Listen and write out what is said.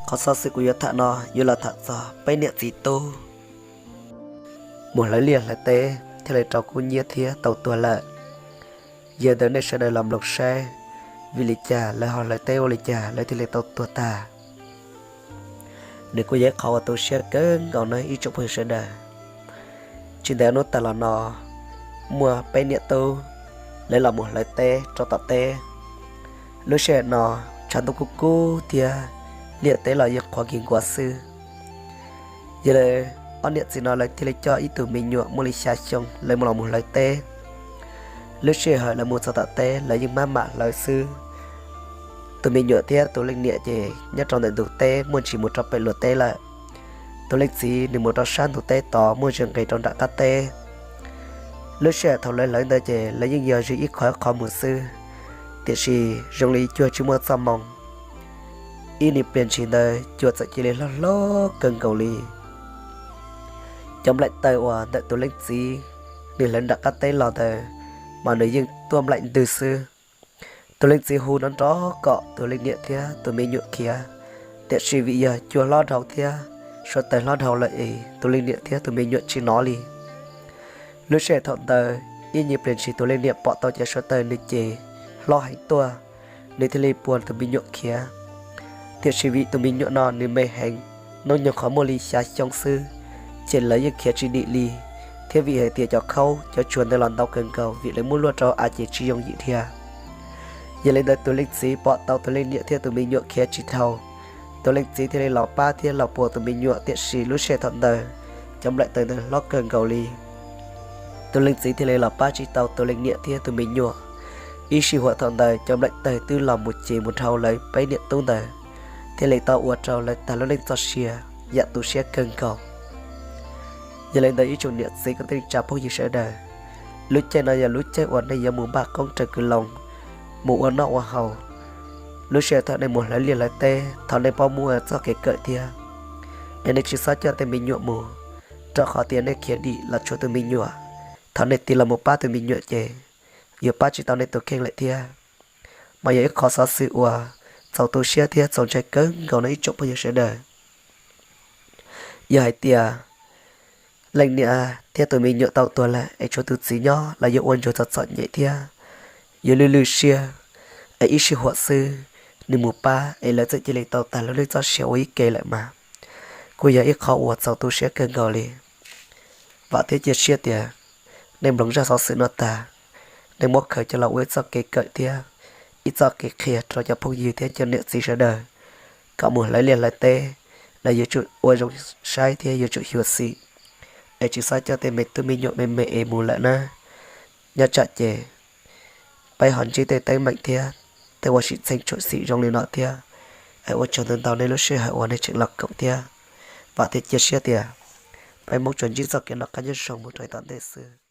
Qhov xov xwm kuv yuav tham no yuav los tham txog peb niam txiv tub mus hlawv liaj hlawv teb thiaj li rau kub hnyiab thiab tau tuag lawm. Yog ntawd nej sawv daws los mloog saib, vim li cas lawv ho hlawv teb ua li cas lawv thiaj li tau tuag tag. Nws kuj yog ib qhov uas tu siab kawg nkaus na ib tsoom phooj ywg sawv daws. Tsis ntev hnub tag los no, muaj peb niam tub, lawv los mus hlawv teb rau tom teb. Lub sij hawm no, tshav ntuj kub kub thiab liaj teb los yeej qhuav kis nkuav xwb. Yog li, ob niam txiv no lawv thiaj li coj ib tug me nyuam muaj li xya xyoo lawv mus los mus hlawv teb. Lub sij hawm lawv mus txog tom teb lawv yeej maj mam hlawv xwb. Tus me nyuam thiab tus leej niam ces nyob rau ntawm ntug teb muaj ntsis mus rau pem luag teb lawm. Tus leej txiv nws mus rau sab ntug teb tod muaj zes nqes rau nram qab teb. Lub sij hawm thaum lawv hlawv ntawd ces lawv yeej yog zes ib qho ib qho mus xwb, tiam sis zoo li cuag tsis muaj txoj moo. Ib niag pliag ntshis ntawd cua txawm cia li hlob hlob kawg nkaus li. Cov nplaim taws uas ntawm tus leej txiv nws hlawv nram qab teb los ntawd mas nws yeej tuaj nplaim ntws xwb. Tus leej txiv hu nrov nrov kom tus leej niam thiab tus me nyuam khiav, tiam sis vim yog cua hlob dhau thiab suav taws hlob dhau lawm es tus leej niam thiab tus me nyuam tsis hnov li. Lub sij hawm thaum ntawd ib nyuag pliag ntshis tus leej niam pom tau cov suav taws nws ces hlob heev tuaj, nws thiaj li pua tus me nyuam khiav. Tiam sis vim tus me nyuam no nws me heev, hnub nyoog qhov muaj li xya xyoo xwb, ces lawv yeej khiav tsis dim li, thiab vim hais tias cov khaub cov tsuag ntawd los ntau kawg nkaus vim lawv muab luaj rau av ces tsis yooj yim dhia. Yog li ntawd tus leej txiv pom tau tus leej niam thiab tus me nyuam khiav tsis dhau, tus leej txiv thiaj li los pab thiab los pua tus me nyuam, tiam sis lub sij hawm thaum ntawd cov nplaim taws ntawd hlob kawg nkaus li. Tus leej txiv thiaj li los pab tsis tau tus leej niam thiab tus me nyuam. Ib sij huam thaum ntawd cov nplaim taws twb los mus ces mus dhau lawv peb niam tub ntawd, thiaj li tau ua rau lawv tag lub neej txoj sia, yam tu siab kawg nkaus. Yog li ntawd ib tsoom niam txiv kwv tij neej tsa phooj ywg sawv daws, lub caij no yog lub caij uas nej yuav mus npaj qoob raws kwv loo, mus ua noj ua haus. Lub sij hawm thaum nej mus hlawv liaj hlawv teb thov nej paub muaj txoj kev kawm thiab, es nej tsis txhob coj tej me nyuam mus, rau qhov tias nej khiav dim los tshuav tus me nyuam, thaum nej tig los mus pab tus me nyuam ces yuav pab tsis tau nej tus kheej lawm thiab. Mas yog ib qho xov xwm uas txaus tu siab thiab txaus ntshai kawg nkaus no ib tsoom phooj ywg sawv daws. Yog hais tias leej niam thiab tus me nyuam tau tuag lawm es tshuav tus txiv nyob los yuav ua ntsuag txom txom nyem thiab yuav lwj lwj siab, es ib sij huam xwb nws mus pab es lawv txawm cia li tau tag lub neej txoj sia ua ib ke lawm mas kuj yog ib qho uas txaus tu siab kawg nkaus li. Vam thiab cia siab tias nej mloog zaj xov xwm no tag, nej muab khaws coj los ua ib txoj kev kawm thiab ib txoj kev qhia rau cov phooj ywg thiab cov niam txiv sawv daws kom mus hlawv liaj hlawv teb los yuav tsum ua zoo saib thiab yuav tsum xyuam xim, es tsis txhob coj tej me tub me nyuam me me es mus lawm nawb. Nyob tsam ces peb ho ntsib tej teeb meem thiab tej ua sim txheej tshwm sim zoo li no thiab. Es ua tsaug ntau ntau nej lub sij hawm uas nej tseem los koom thiab. Vam thiab cia siab tias peb Hmoob tsuas ntsib txoj kev noj qab nyob zoo mus rau tom ntej xwb.